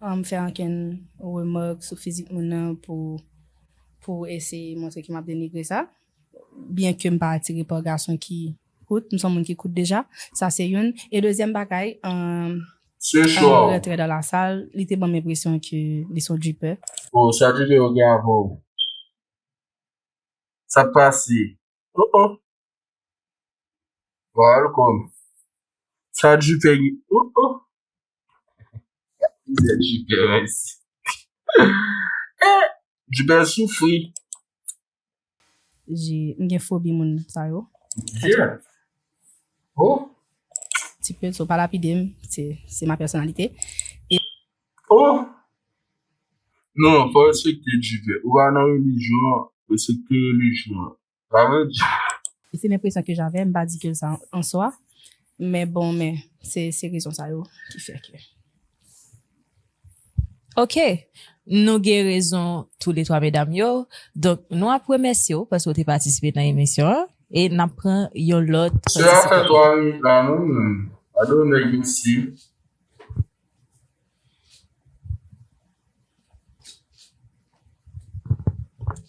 um, fè ankenn remak sou fizik moun nan pou pou eseye montre ke m ap denigre sa. Byen ke m pa atire pa gason ki kout, m se yon moun ki kout deja. Sa se youn. E dezyèm bagay, um, Se cho. Rantre nan lasal, li te ban m enpresyon ke li se yon dripper. Oh, sa dripper yo gen avè w. Sa pase. Oh oh. Welcome. Sa dripper gen. Oh oh. Mizè dripper isi. Eh, dripper soufri. J- M gen fobi moun sa yo. Yeah. Oh. Ti pe, so pa lapide m, se se ma pèsonalite. Oh. Non, fò respekte dripper. Ou pa nan relijyon an, respekte relijyon an. Sa vle di. Se lenpresyon ke j'avais, m pa di ke sa an swa. Men bon, men se se rezon sa yo ki fè ke. Ok. Nou gen rezon tou le twa medam yo. Donk, nou ap remèsye w paske w te patisipe nan emisyon an. E n ap pran yon lòt Se a fè twa minit la non menm. Gade yon nèg isi.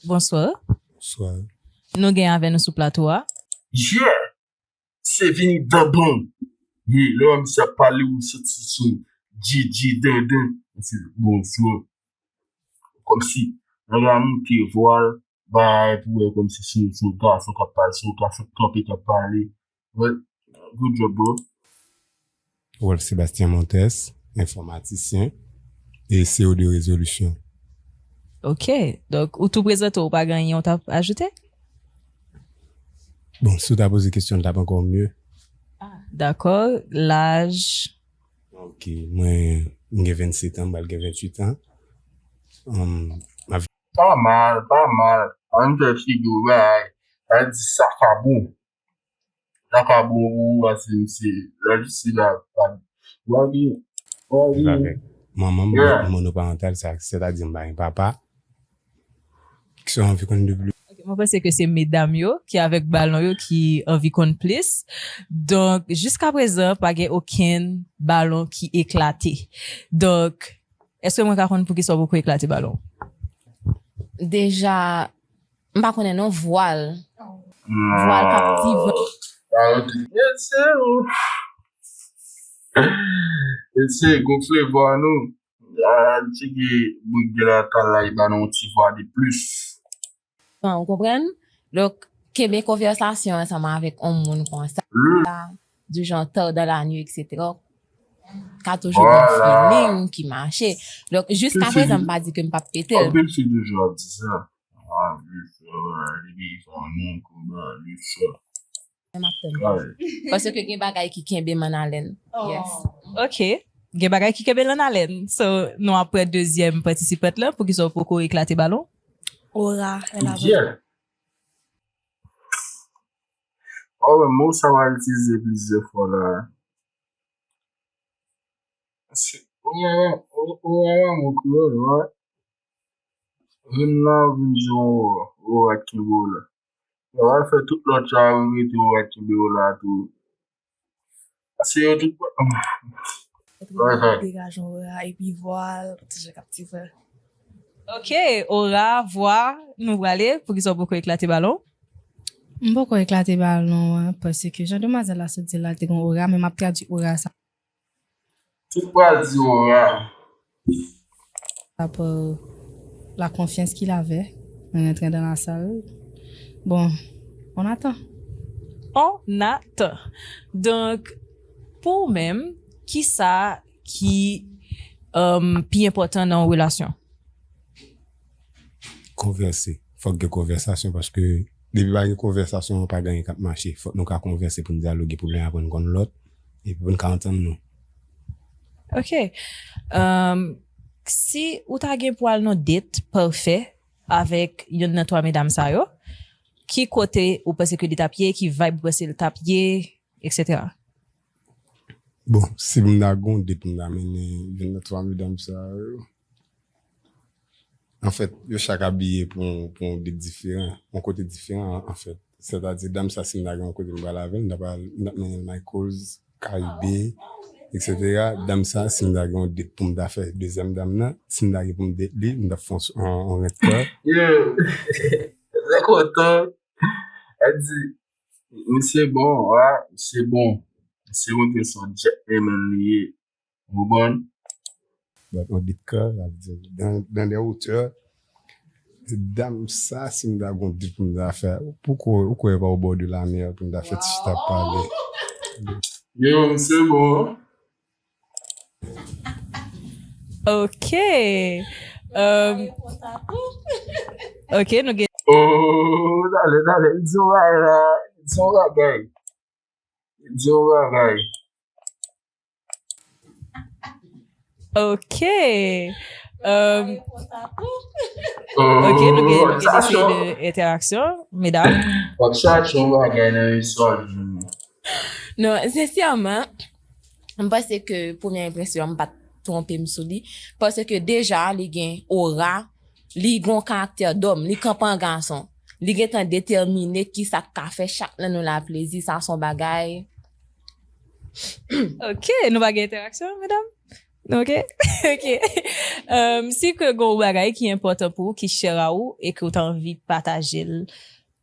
Bonswa. Bonswa. Nou gen avè nou sou plato a. Yeah! Se vini dandan. Ye, lè w wè misye ap pale ou santi sou Djidji dandan. Se bonswa. Kòmsi nèg la moute vwa l, bay pou wè kòmsi se se yon gason k ap pale, se yon gason kanpe k ap pale. But, good job, bro. Wolf Sébastien Montes, enfòmatisyen e C E O de Révolution. Ok. Donk, ou tou prezante, ou pa gen anyen ou t ap ajoute? Bon, si w ta poze kesyon, l t ap ankò mye. Dakò. Laj? Ok, mwen, m gen vennset an, m pral gen vennwit an. Um, Pa mal, pa mal. Ann fè figi w bay. Sa di sa ka bon. Sa ka bon pou ou, ase misye. Lè li si la, pa. Wagi, wagi. Manman m Yeah. monoparantal, sa, sètadi m pa gen papa. Ki sa w anvi konn de plis? Ok, mwen panse ke se medam yo ki avèk balon yo ki anvi konn plis. Donk, jiska prezan, pa gen okenn balon ki eklate. Donk, èske mwen ka konn poukisa w poko eklate balon? Deja, m pa konnen non, vwa l. Vwa l k ap ti van. Sa yo te ese ou. Ese gonfle vwa nou. Al tcheke bout de la talay ba nou yon ti vwa de plis. Bon, ou konprann? Donk, kenbe konvèsasyon ansanm avèk yon moun konsa. Le Du genre tard dans la nuit, et cetera. Ka toujou gen feeling ki mache. Donk, jiska prezan, m pa di ke m p ap pete l. Anpil fi toujou ap di sa. Ah, li fò, li bezwen nou konba, li fò. M ap tann. Paske gen bagay ki kenbe m an alèn. Yes. Ok. Gen bagay ki kenbe l an alèn. So, nou ap pran dezyèm patisipant lan, poukisa w poko eklate balon? Ora, lè la Yeah. Oh, men mo sa w a itilize plizyè fwa la. Se ora, ora, ora, mo kreyòl, ora. Vin la, vin di ora, ora kenbe w la. Yo va fè tout lòt sa yo rete, ora kenbe w la tou. Pase yo tout. Degaje yon ora epi vwa l, ti jan k ap ti fè. Ok, ora, vwa, nou prale, poukisa w poko eklate balon? M poko eklate balon an, paske jan demwazèl la sot di la, te gen ora, men m ap tradui ora sa. Tout pral di ora. Sa pa la confiance qu'il avait en rentrant dans la salle. Bon, on attend. On attend. Donk, pou ou menm, kisa ki um, pi enpòtan nan yon relasyon? Konvèse. Fòk gen konvèsasyon paske depi pa gen konvèsasyon, pa gen anyen k ap mache. Fòk nou ka konvèse pou n dyaloge, pou n aprann konn lòt, epi pou n ka antann nou. Ok. Um, si ou ta gen pou al nan date pafè avèk youn nan twa medam sa yo, ki kote ou panse ke li t ap ye, ki vibe ou panse l t ap ye, etsetera? Bon, si m ta gen yon date pou m ta mennen youn nan twa medam sa yo, anfèt, yo chak abiye pou yon, pou yon date diferan, yon kote diferan, anfèt. Sètadi, dam sa, si m ta gen yon kote m pral avè l, m ta pral, m t ap mennen l Michaels, Karibe, etsetera. Dam sa, si m ta gen yon date pou m ta fè dezyèm dam nan, si m ta gen pou m date li, m t ap fè yon, yon, yon rent kè. Yo, trè kontan. El di, misye bon, wa, misye bon. Misye montre se yon gentleman li ye. Ou konprann? But on dit kè, sa vle di, dans, dans les hauteurs, dam sa, si m ta gon date pou m ta fè, ou kwè, ou kwè pa au bord de la mer pou m ta fè ti chita pale. Yo, misye bon. Ok. Um, ok, nou gen. Oh, dale, dale, di yon bagay la, di yon bagay. Di yon bagay. Ok. Um, ok, nou gen, nou gen eseye de entèraksyon, medam. W ap chache yon bagay nan istwa jounen. Non, sensèman, m panse ke premye enpresyon an, m pa t twonpe m sou li. Paske deja, li gen ora, li gen yon karaktè dòm, li kanpe an gason. Li gentan detèmine kisa k ka fè chak nan nou la plezi, sa se yon bagay. Ok, nou pa gen entèraksyon, medam? Ok, ok. Um, si ke gen yon bagay ki enpòtan pou ou, ki chè a ou, e ke ou ta anvi pataje l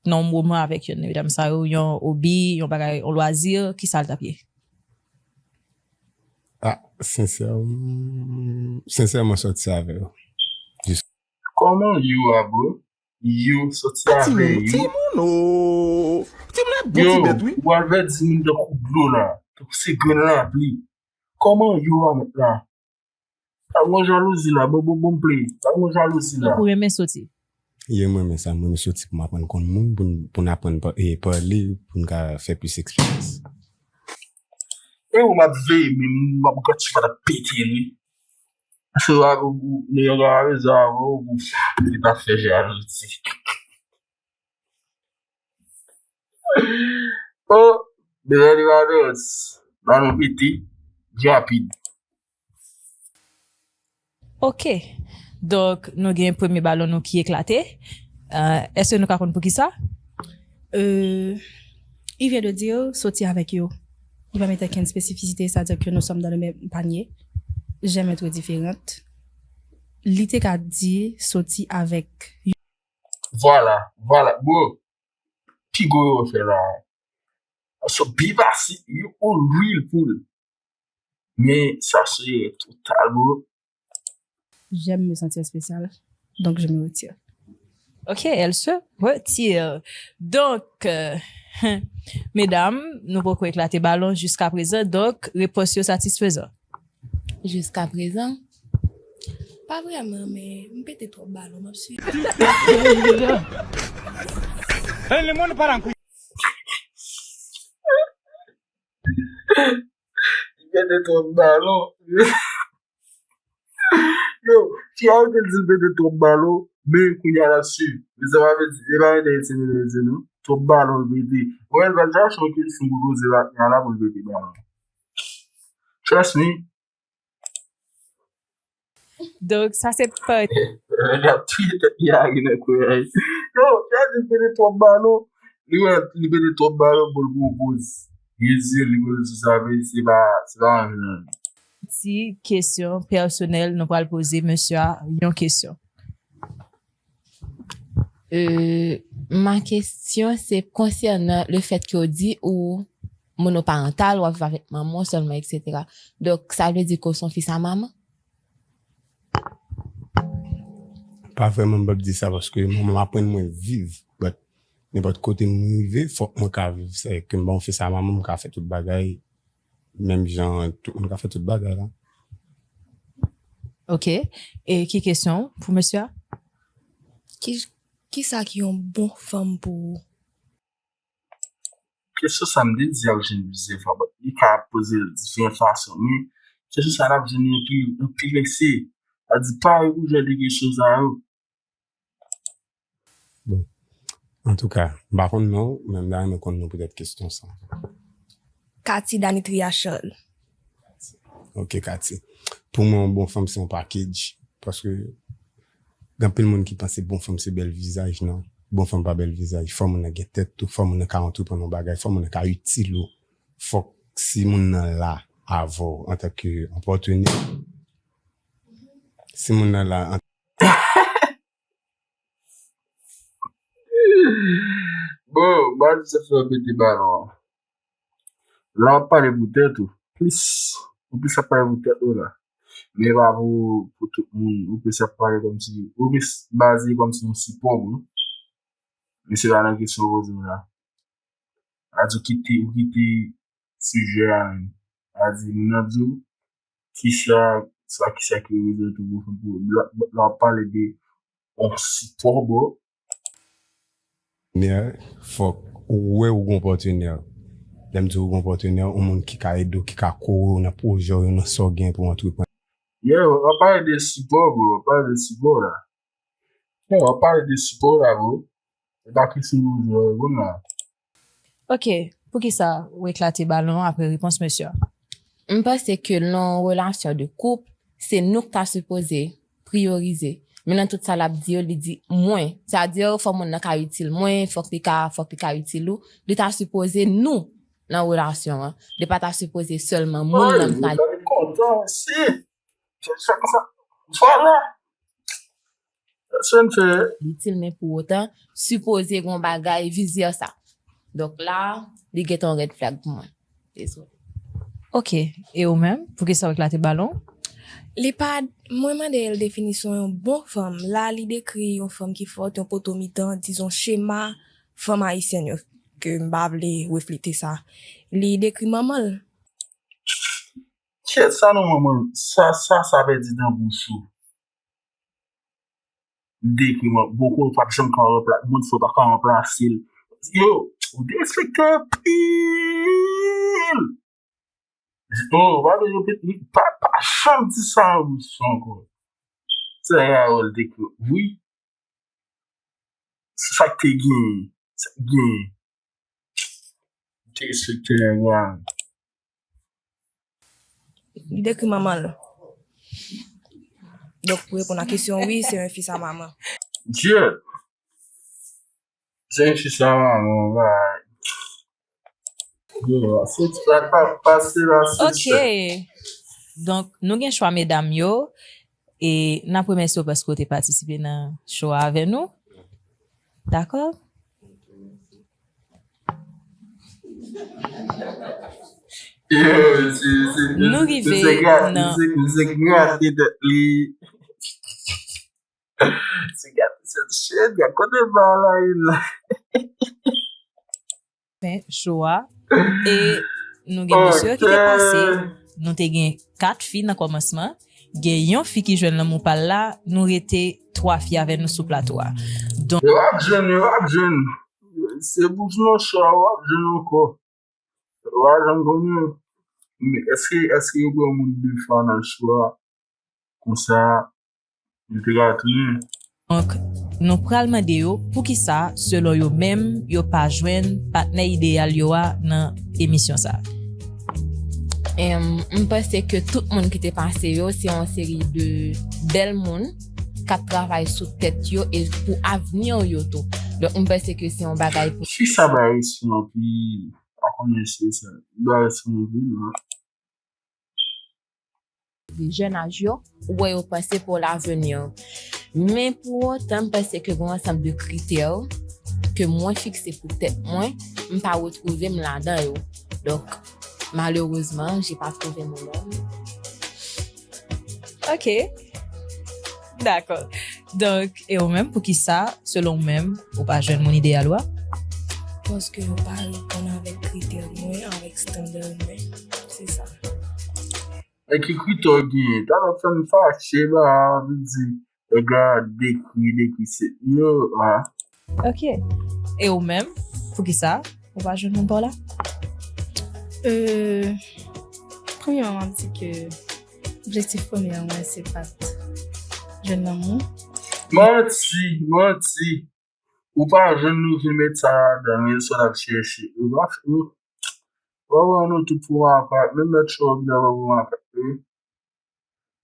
nan yon moman avèk youn nan medam sa yo, yon obi, yon bagay, yon lwazi, kisa l t ap ye? Ah, sensèman, sensèman sòti avè yo. Kòman yo a, bro? Yo sòti avè yo. Timoun o. Timoun ap bon Yo, ti bèt wi. Ou al vè timoun tankou dlo la, tankou se grenn lapli. Kòman yo a mèt la? Pa gon jalouzi la, bon bon bon play. Pa gon jalouzi la. Ou renmen soti? Ye, mwen renmen sa, mwen renmen soti pou m aprann konn moun, pou n, pou n aprann pa- e pale, pou n ka fè plis eksperyans. E ou m ap veye, men m ap gad si pa t ap pete li. Paske w ap, ou, ou, nèg yo ka rezon avè w pou li pa fè jalouzi. Oh, Belen Evadors, balon pete, rapid. Ok. Donk, nou gen premye balon nou ki eklate. Euh, èske nou ka konn poukisa? Euh, il vient de dire, soti avèk yo. Il va mettre aucune spécificité, c'est-à-dire que nous sommes dans le même panier. J'aime être différente. Li te ka di, soti avèk yo. Vwala, vwala. Bro, pi gwo erè w fè la. So, bi pase, you on real poul. Men, sa se total, bro. J'aime me sentir spéciale, donc je me retire. Ok, elle se retire. Donk, euh, medam, nou poko eklate balon jiska prezan, donk, repons yo satisfezan. Jiska prezan, pa vrèman, men m pete twòp balon, m ap swiv. Li pete twòp balon. Yo, fi a yo te di l pete twòp balon, men kounye a l ap swiv. Men sa pa vle di, se pa entèese nou, entèese nou. Twòp balon l pete. Wè, l pral chache yon kesyon pou poze la, la pou l pete balon. Trust me. Donk, sa se pa L ap touye tèt li a ri nan kouraj. Yo, fi a di l pete twòp balon. Li wè, li pete twòp balon pou l pran yon poz. Li di, li poze sou sa, men se pa, se pa yon jèn. Ti kesyon pèsonèl nou pral poze mesye a, yon kesyon. Euh, ma kesyon se konsènan le fèt ke w di ou monoparantal, w ap viv avèk manman w sèlman, etsetera. Donk, sa vle di ke w se yon fis a manman? Pa vrèman, m p ap di sa paske manman m aprann mwen viv. But nenpòt kote m rive, fòk mwen ka viv. Se ke m pa yon fis a manman, m ka fè tout bagay. Menm jan, tout moun ka fè tout bagay la. Ok. E ki kesyon pou mesye a? Ki, kisa ki yon bon fanm pou ou? Kesyon sa m te di ap jwenn plizyè fwa, but li ka poze l diferan fason, men kesyon sa n ap jwenn li anpil, anpil mesye. Sa di pa reponn jan de kesyon sa yo. Bon. Antouka, m pa konn non, men m ta renmen konn non poutèt kesyon sa. Katy Danitria Charles. Ok, Katy. Pou mwen, yon bon fanm se yon package. Paske gen anpil moun ki panse bon fanm se bèl vizaj, non. Bon fanm pa bèl vizaj. Fò moun nan gen tèt tou, fò moun nan ka antreprann yon bagay, fò moun nan ka itil ou. Fòk si moun nan la avè w antanke yon patnè, si moun nan la an- Bon, ba nou se fè pete balon an. La w ap pale pou tèt ou. Plis, ou plis ap pale pou tèt ou la. Men pa pou, pou tout moun. Ou plis ap pale kòmsi, ou plis baze kòmsi yon sipò pou nou. Men se pa nan kesyon poze m la. A di ou kite, ou kite sijè a menm. A di, moun nan di w, kisa, sa kisa ki reprezante yon bon fanm pou ou. Lè w ap pale de yon sipò, bro. Men, fòk ou wè ou gon patnè. Lè m di ou gon patnè, yon moun ki ka ede w, ki ka kore w nan pwojè w yo, nan sa w gen pou w antreprann. Yeah, w ap pale de sipò, bro. W ap pale de sipò la. Yeah, w ap pale de sipò la, bro. E pa kesyon poze w reponn la. Ok, poukisa ou eklate balon apre repons mesye a? M panse ke nan yon relasyon de koup, se nou k ta sipoze priyorize. Men nan tout sa l ap di yo, li di mwen. Sa di fò moun nan ka itil mwen, fòk li ka, fòk li ka itil ou. Li ta sipoze nou nan relasyon an. Li pa ta sipoze sèlman moun nan k ta. Kontan si. Se sa konsa. Vwala. Sa n fè. Li itil men pou otan, sipoze gon bagay vice versa. Donk la, li gentan yon red flag pou mwen. Dezole. Ok, e ou menm, poukisa w eklate balon? Li pa, mwen mande l definisyon yon bon fanm. La, li dekri yon fanm ki fòt, yon poto mitan, dizon chema fanm ayisyèn yo, ke m pa vle reflete sa. Li dekri manman l. Kyèt, sa non manman l, sa, sa, sa pèdi nan bouch ou. Dekri mwen, bon kou pa janm ka ranplase, moun fò pa ka ranplase l. Yo, ou derespekte anpil. Oh, pa bezwen repete, pa, pa janm di sa nan bouch ou ankò. Se Harold dekri, wi. Se sa k te genyen. Sa k genyen. Te respekte nèg la. Li dekri manman l. Donk, pou reponn a kesyon, wi, se yon fis a manman. Dieu. Se yon fis a manman, bay. Yo, se ti pa, pa, pase la, se Ok. Donk, nou gen chwa medam yo. E n ap remèsye w paske w te patisipe nan show a avè nou. Dakò? Yo, se, se, Nou se, rive se gra-, nan se, se grate tèt li. Se grate tèt chen, gade kote ba la, la. Fen show a. E nou gen mesye ki te pase. Nou te gen kat fi nan kòmansman. Gen yon fi ki jwenn lanmou pa l la. Nou rete twa fi avè nou sou plato a. Donk, Yo ap jwenn, yo ap jwenn. Se bouch nan cho a, w ap jwenn ankò. W a janm konnen. Men èske, èske yo pran moun de fwa nan cho a? Konsa, yo te ka tounen. Donk, nou pral mande yo poukisa, selon yo menm, yo pa jwenn patnè ideyal yo a nan emisyon sa a. Em, m panse ke tout moun ki te pase yo, se yon seri de bèl moun k ap travay sou tèt yo e pou avni yo tou. Donk, m panse ke se yon bagay pou. Fi sa bay respè anpil. Pa konnen si se sa. Li bay respè anpil, wi. De jèn aj yo, ou wè yo panse pou lavni. Men pou otan, m panse ke gen yon ansanm de kritè ke mwen fikse pou tèt mwen, m pa retwouve m ladan yo. Donk, malerezman, j'ai pas trouvé mon homme. Ok. Dakò. Donk, e ou menm, poukisa, selon ou menm, ou pa jwenn moun ideyal ou a? Paske yo pa reponn avèk kritè mwen, avèk estanda mwen. Se sa. E ki kritè w genyen? Talè w fè m fache, ba, anvi di, nèg la dekri, dekri, se, yo, a. Ok. E ou menm, poukisa ou pa jwenn moun pa w la? Euh, premyèman, m ap di ke objektif premye mwen, se pa t jwenn lanmou. Manti, manti. Ou pa jwenn li, ou vin met sa ladan, men sa w ap chèche. Ou pa fè, ou, ou pa wè nou tout pou makak, menm mèt cho a byen pou makak, wi.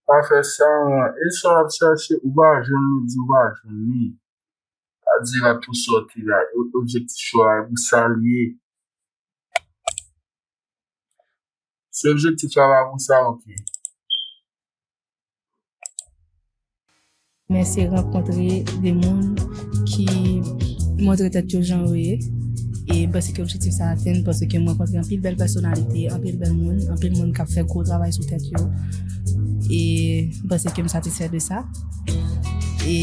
Pa fè sa, non. E sa w ap chèche, ou pa jwenn li, di ou pa jwenn li. Pa di l ap tou sòti la. O-, objektif cho a, e pou sa l ye. Si objektif la pa pou sa, oke. Men se rankontre de moun ki montre tèt yo jan yo ye. E m panse ke objektif sa atenn, paske m rankontre anpil bèl pèsonalite, anpil bèl moun, anpil moun k ap fè gwo travay sou tèt yo. E m panse ke m satisfè de sa. E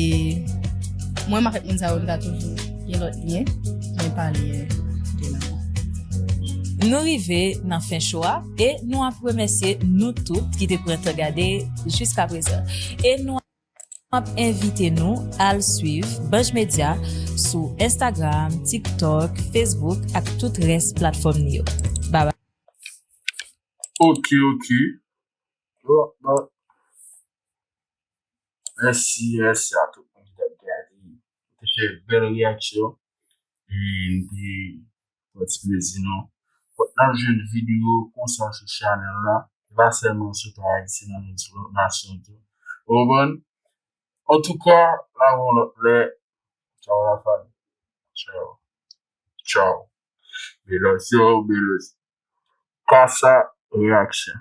mwen, m avèk moun sa yo, m ta toujou gen lòt lyen, men pa lyen de la. Nou rive nan fen cho a e nou ap remèsye nou tout ki te pran tan gade jiska prezan. E nou ap envite nou al swiv Banj Media sou Instagram, TikTok, Facebook ak tout rès platfòm li yo. Babay. Oke, oke. Bon, bon. Mèsi, mèsi a tout moun ki t ap gade. Te fè bèl reyaksyon. E m te pran ti plezi nou. Fòk n ap jwenn videyo konsa sou chanèl la. E pa sèlman sou pa ayisyen, nan menm sou lòt nasyon tou. Ou konprann? Antouka, n a wè yon lòt lè. Tchaw la fanmi. Tchaw. Tchaw. Belos yo, belos. Kasa reaction.